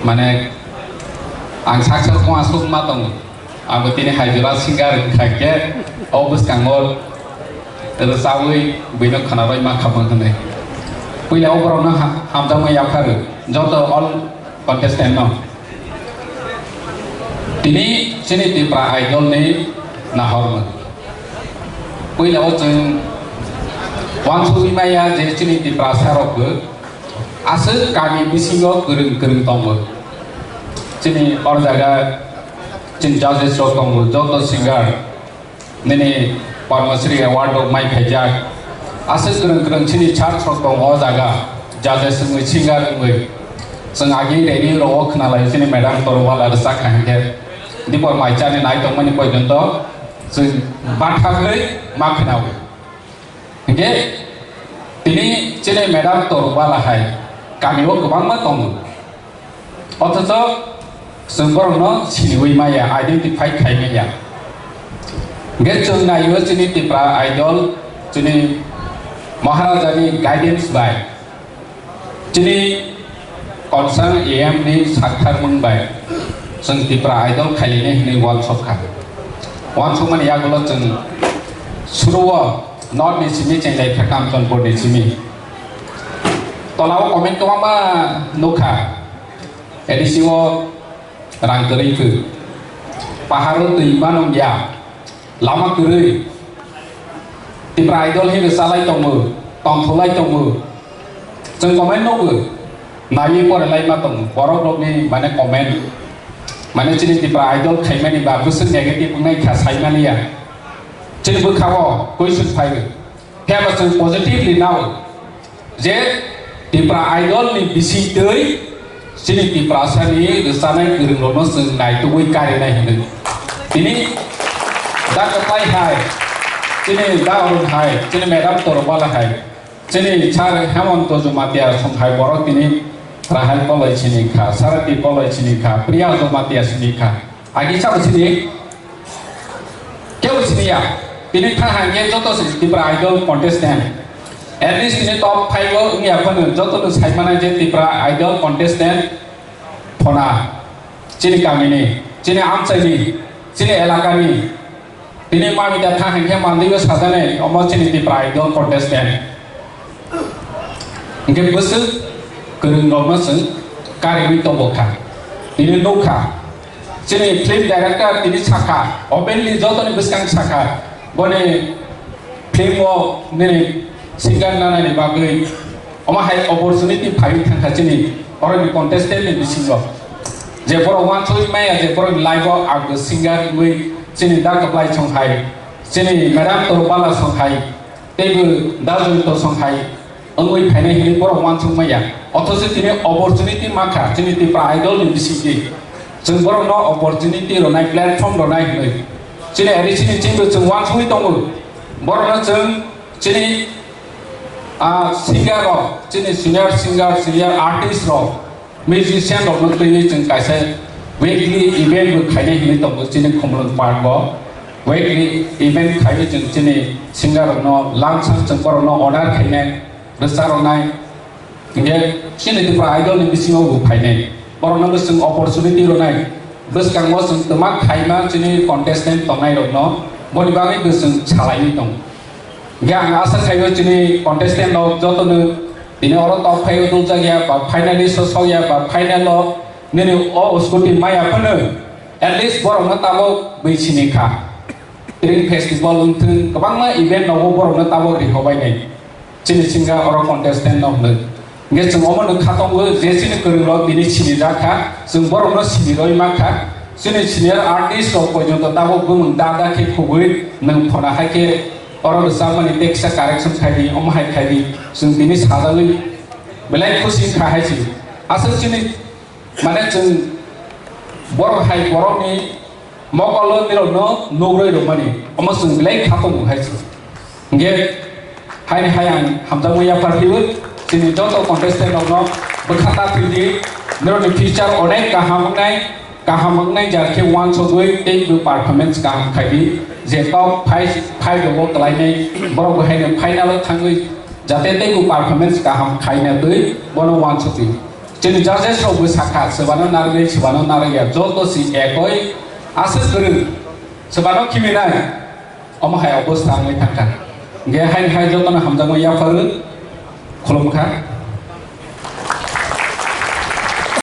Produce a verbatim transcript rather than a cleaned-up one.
Mane, ang sak sak wng aswk ma tongo. Abo tini hai jora singer wngkha khe, o bwskango rwchabwi buino khwnabai ma kha mung hwnwi. Puila o borokno ha-, hamjakma yapharwi, joto all contestant no. Tini chini Tipra Idol ni nahormung. Puila o chwng wansugwi maya je chini Tiprasa rok bo aswk kami bisingo kwrwng kwrwng tongo. Chini or jaga chini judges rok tongo, joto singer nini Padma Shri Award rok mai phaijak. Aswk kwrwng kwrwng chini church rok tongo o jaga, judges wngwi singer wngwi. Chwng agi radio rok o khwnalai chini madam Torwala rwchak kha hinkhe Dipor Maicha ni nai tongmani poijonto chwng bathagwi ma khwnao. Hinkhe tini chini madam Torwala hai kami o kwbangma tongo. Othocho chwng borokno siniwi maya, identify khai maya. Hinkhe chwng naio chini Tipra Idol, chini Maharaja ni guidance bai, chini concern A M ni saktharmung bai chwng Tipra Idol khailini hinwi uansuk kha. Uansukmani yagulo chwng suruo North ni simi chenglai kha Kamchonpur ni simi. Tolao comment kwbangma nukha. A D C o rang kwrwi khe. Paharo twi manung ya. Lama kwrwi. Tipra Idol hino chalai tongo. Tongthulai tongo. Chwng comment nugo. Naiwi porelai ma tongo. Borok rokni mane comment. Mane chini Tipra Idol khaimani ba bwswk negative wngnai kha saimani ya. Chini bwkhao question phaiwi. Phiya ba chwng positively nao je Tipra Idol ni bisingtwi chini Tiprasa ni rwchanai kwrwng rokno chwng naitugwi karinai hinwi. Tini da kwplai hai, chini da Arun hai, chini madam Torwala hai, chini sir Hemant Jamatia song hai borok tini Rahel Koloi sini kha, Sarati Koloi sini kha, Priya Jamatia sini kha. Agi sabo sini kebo sini ya. Tini thang hangke joto se Tipra Idol contestant. At least tini top five o wngya phano joto no sai mana je Tipra Idol contestant phona chini kamini, chini amchaini, chini elakani. Tini mami da thang hangke mandiyo sajane omo chini Tipra Idol contestant. Hingke bwswk kwrwng rokno chwng kariwi tongo kha. Tini nukha. Chini film director tini sakha, openly jotoni bwskang sakha, boni film o nini singer nanani bagwi omo hai opportunity phaiwi thangkha chini oroni contestant ni bisingo. Je borok uansugwi maya je borokni life o ang bo singer wngwi chini da kwplai song hai, chini madam Torubala song hai, teibo da Joyonto song hai wngwi phainai hinwi borok uansuk maya. Othocho tini opportunity mankha chini Tipra Idol ni bisingtwi. Chwng borokno opportunity rwnai, platform rwnai hinwi. Chini A D C ni team bo chwng uansugwi tongo. Borokno chwng chini, ah, singer rok, chini senior singer, senior artist rok, musician rokno twiwi chwng kaisa weekly event bo khainai hinwi tongo chini Khumulwng Park o. Weekly event khaiwi chwng chini singer rokno lamsang chwng borokno order khainai, rwcha rwnai. Hinkhe chini Tipra Idol ni bisingo bo phainai. Borokno bo chwng opportunity rwnai. Bwskango chwng twma khaima chini contestant tongnai rokno boni bagwi bo chwng salaiwi tongo. Hinkhe ang asa khaio chini contestant rok jotono tini oro top five o nukjakya ba finalist o sokya ba final o nini o scooty maya phano at least borokno tabok bwi sini kha. Tring festival wngthwng kwbangma event rogo borokno tabok rihobainai. Chini singha oro contestant no hwnwi. Hingke chwng omo nukha tongo je chini kwrwng rok bini sinijak kha, chwng borokno siniroi mankha. Chini senior artist rok porjonto tabok bumung da da khe khugwi nwng phona hai khe oro rwchapmani tei kisa correction khai di, omo hai khai di, chwng bini sajagwi belai khusi wngkha hai se. Aswk chini mane chwng borok hai borokni mokolo nirokno nugroi rwmani, omo chwng belai kha tongo hai se. Hingke haini hai ang hamjakmung yapharphio, chini joto contestant rokno bwkha ta phidi, norokni future onek kaham wngnai, kaham wngnai jar khe uansugwi tei bo performance kaham khaidi, je top five, five rogo kwlainai borok bo haino final o thangwi jate tei bo performance kaham khaina twi bono uansugwi. Chini judges rok bo sakha, swbano narwknai, swbano narwkya, joto si ekoi aswk kwrwng, swbano khiminai, omo hai obostha wngwi thangkha. Hingkhe haini hai jotono hamjakma yapharwi khulumkha.